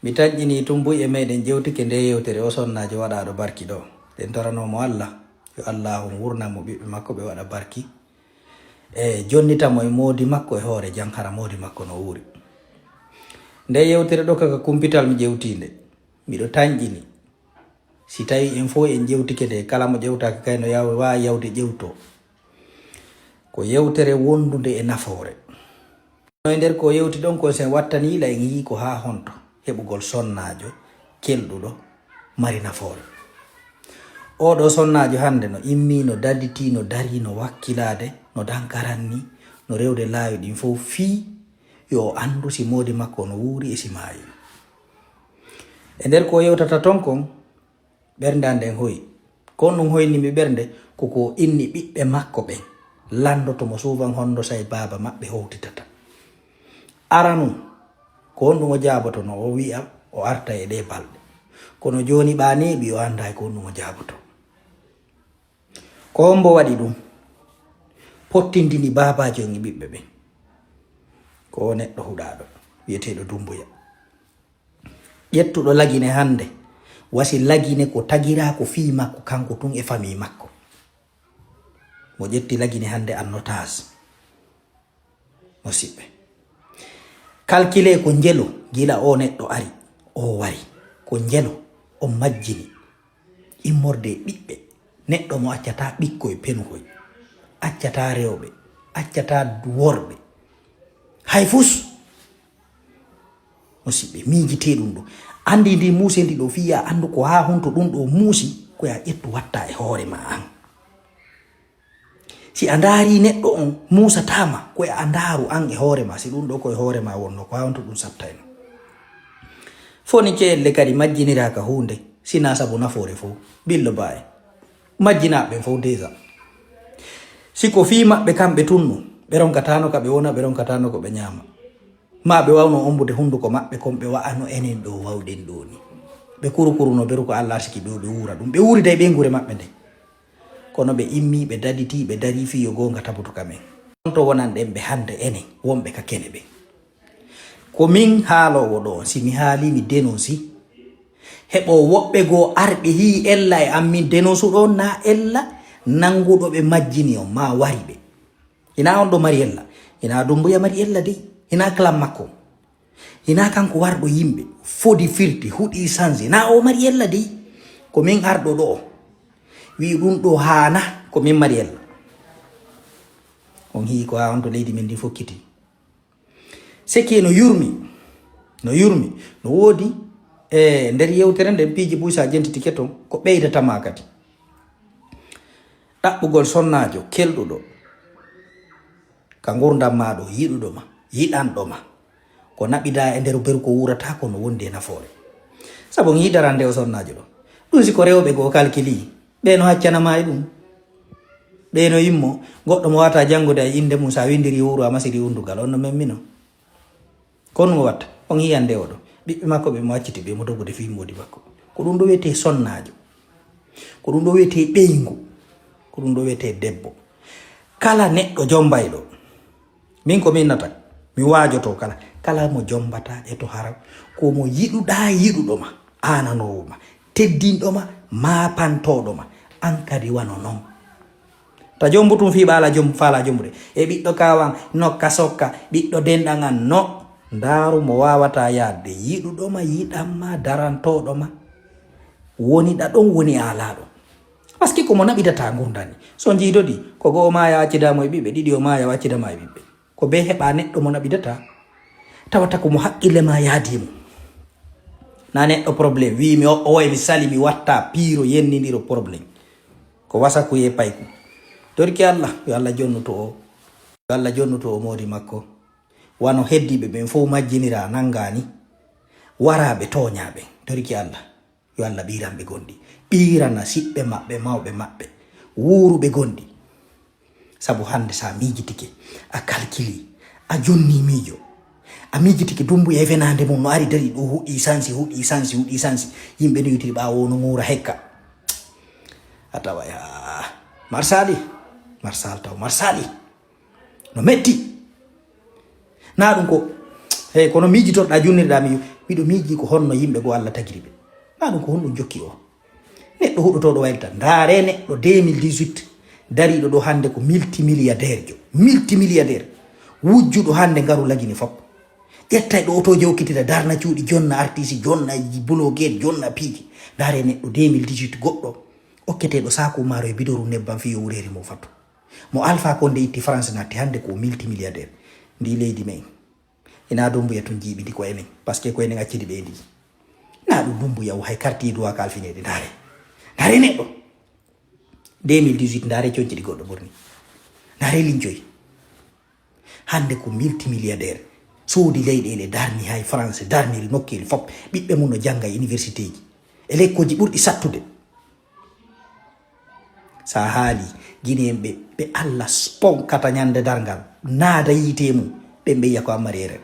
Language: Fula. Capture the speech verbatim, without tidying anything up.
Mi taƴƴinii tun buy e meɗen ƴewtike ndee yewtere oo sonnaajo waɗaaɗo barki ɗoo. Ɗen torano mo Alla, yo Allaahu wurnan mo ɓiɓɓe makko ɓe waɗa barki. E jonnita mo e moodi makko e hoore jan hara moodi makko no wuuri. Ndee yewtere ɗoo kaka kumpital mi ƴewtii nde. Miɗo taƴƴini. Si tawii en fow en ƴewtike nde, kala mo ƴewtaaka kay no yaw-, waawi yawde ƴewtoo. Ko yewtere wondunde e nafoore. No e nder ko yewti ɗon kon sen wattani yila en yii ko haa honto heɓugol sonnaajo kelɗuɗo mari nafoore. Oo ɗoo sonnaajo hannde no immii, no daditii, no darii, no wakkilaade, no dankaran nii, no rewde laawi ɗin fow fii yo o anndu si moodi makko no wuuri e si maayii. E nder ko yewtata ton kon, ɓernde an nden hoyi. Ko honɗun hoyni mi ɓernde? Ko ko inni ɓiɓɓe makko ɓen. Lanndoto mo souvent honno say baaba maɓɓe howtitata. Aranun, ko honɗun o jaabotono? O wi'a o arta e ɗee balɗe. Kono jooni ɓaa neeɓi o anndaa ko honɗun o jaaboto. Ko hombo waɗi ɗun? Pottindini baabaajo on e ɓiɓɓe ɓen. Ko o neɗɗo huɗaaɗo, wi'eteeɗo Dumbuya. Ƴettuɗo Lagine hannde, wasi Lagine ko tagiraa ko fii makko kanko tun e famii makko. Mo ƴetti Lagine hannde en otage. Musiɓɓe. Kalkilee ko njelo gila oo neɗɗo ari, oo wari. Ko njelo, on majjini. Immorde e ɓiɓɓe. Neɗɗo mo accataa ɓikkoy penukoy. Accataa rewɓe. Accataa worɓe. Hay fus. Musiɓɓe, miijitee ɗun ɗoo. Anndi ndi muuseendi ɗoo fii yo a anndu ko haa honto ɗun ɗoo muusi, ko yo a ƴettu watta e hoore maa an. Si a ndaarii neɗɗo on muusataa ma, ko yo a ndaaru an e hoore maa, si ɗun ɗoo ko e hoore maa wonnoo, ko haa honto ɗun sattayno. Foni ceelle kadi majjiniraaka huunde, si naa sabu nafoore fow. Billo baaye. Majjinaaɓe ɓen fow déjà. Si ko fii maɓɓe kamɓe tun non, ɓe ronkataano ka ɓe wona, ɓe ronkataano ko ɓe ɲaama. Maa ɓe waawno ombude hunnduko maɓɓe kon ɓe wa'a no enen ɗoo waawɗen ɗoo nii. Ɓe kurukuruno beru ko Alla arsiki ɓe, ɓe wuura ɗun. Ɓe wuurida e ɓeynguure maɓɓe nden. Kono ɓe immii, ɓe daditii, ɓe darii fii yo goonga tabutu ka men. Honto wonanɗen ɓe hannde enen wonɓe ka kene ɓen? Ko min haaloowo ɗoo, si mi haalii mi denonsi. Heɓoo woɓɓe goo arɓe hii ella e an min denonsuɗo on naa ella nannguɗo ɓe majjini on maa wari ɓe. Hinaa on ɗoo mari ella. Hinaa Dumbuya mari ella dey. Hinaa clan makko. Hinaa kanko warɗo yimɓe. Fodi firti, huɗi sansi. Hinaa o mari ella dey. Ko min arɗo ɗoo. Wi'i ɗun ɗoo haana ko min mari ella. On hii ko haa on to leydi men ndin fokkiti. Seki no yurmi. No yurmi. No woodi e nder yewtere nden piiji buy sa jentitike ton ko ɓeydata ma kadi. Ɗaɓɓugol sonnaajo kelɗuɗo ka ngurndan maa ɗoo, yiɗuɗo ma, yiɗanɗo ma. Ko naɓidaa e nder beru ko wuurata ko no wondi e nafoore. Sabu on yii darande o sonnaajo ɗoo. Ɗun si ko rewɓe goo kalkili, ɓe no haccana ma e ɗun. Ɓe no yimmo, goɗɗo mo wata janngude e innde mum, sa winndiri wuuru a masiri undugal, on no memmino. Ko honɗun o watta? On yii hannde oo ɗoo. Ɓiɓɓe makko ɓe mo acciti ɓe mo dogude fii moodi makko. Ko ɗun ɗoo wi'etee sonnaajo. Ko ɗun ɗoo wi'etee ɓeyngu. Ko ɗun ɗoo wi'etee debbo. Kala neɗɗo jombayɗo. Min ko min nata. Mi waajoto kala. Kala mo jombataa e to haram. Ko mo yiɗuɗaa yiɗuɗo ma. Aananoowo ma. Teddinɗo ma. Maapantooɗo ma. An kadi wano non. Ta jombu tun fii ɓaala jom-, faala jombude. E ɓiɗɗo kaawan, nokka sokka, ɓiɗɗo denɗan an, no. Ndaaru mo waawataa yaadde, yiɗuɗo ma, yiɗan ma, darantooɗo ma. Woniɗa ɗon, woni aalaaɗo. Parce que ko mo naɓidata ngurndan ni. So njiidodi, ko go'o maaya accida mo e ɓiɓɓe, ɗiɗi o maaya o accida ma e ɓiɓɓe. Ko bee heɓa neɗɗo mo naɓidata, tawata ko mo haqqille ma yaadi mo. Na neɗɗo problème, wi'i mi o, o wayi mi sali mi watta piiro yennindiro problème. Ko wasaku ye payku. Torki Allah, yo Allah jonnuto o. Yo Allah jonnuto o moodi makko. Wano heddiiɓe ɓen fow majjinira nanngaani. Waraaɓe tooñaaɓe. Torki Allah, yo Allah ɓiiran ɓe gonɗi. Ɓiirana siɓɓe maɓɓe, mawɓe maɓɓe. Wuuruɓe gonɗi. Sabu hannde sa miijitike, a kalkili, a jonni miijo. A miijitike Dumbuya e fenaande mum no ari dari ɗo huɗi sansi, huɗi sansi, huɗi sansi. Yimɓe no yewtiri ɓaawo o no ŋuura hekka. A tawa ya, Marsali, Marsal taw, Marsali. No metti. Na ɗum ko, Hey, kono miijitorɗa junnirɗa mi, miɗo miiji ko honno yimɓe goo Allah tagiri ɓe. Na ɗum ko honɗum jokki o? Neɗɗo huɗotooɗo waylita. Ndaare neɗɗo deux mille dix-huit dariiɗo ɗo hannde ko multimilliardaire jo. Multimilliardaire. Wujjuɗo hannde ngaru lagine fop. Ƴetta e ɗo otooje okkitira, darna cuuɗi, jonna artiste, jonna blogueur, jonna piiji. Ndaare neɗɗo deux mille dix-huit goɗɗo okketeeɗo saaku maaro e bidoru nebbam fii yo wureeri mo fatu. Mo Alpha Condé itti France natti hannde ko multimilliardaire. Ndi leydi men. Ina Dumbuya tun jiiɓidi ko enen. Parce que ko enen accidi ɓe e ndi. Na ɗum Dumbuya o hay quartier droit kalfineede. Ndaare. Ndaare neɗɗo. deux mille dix-huit ndaare coñci ɗi goɗɗo ɓorni. Ndaare lincoy. Hannde ko multimilliardaire. Soodi leyɗeele darni hay France, darniri nokkeeli fop. Ɓiɓɓe mum no jannga e université ji. E lekkoji ɓurɗi sattude. Sa haali, Guinéen ɓe, ɓe Allah sponkata ñande darngal, naada yiite mum, ɓen ɓe yiya ko Ammari Eren.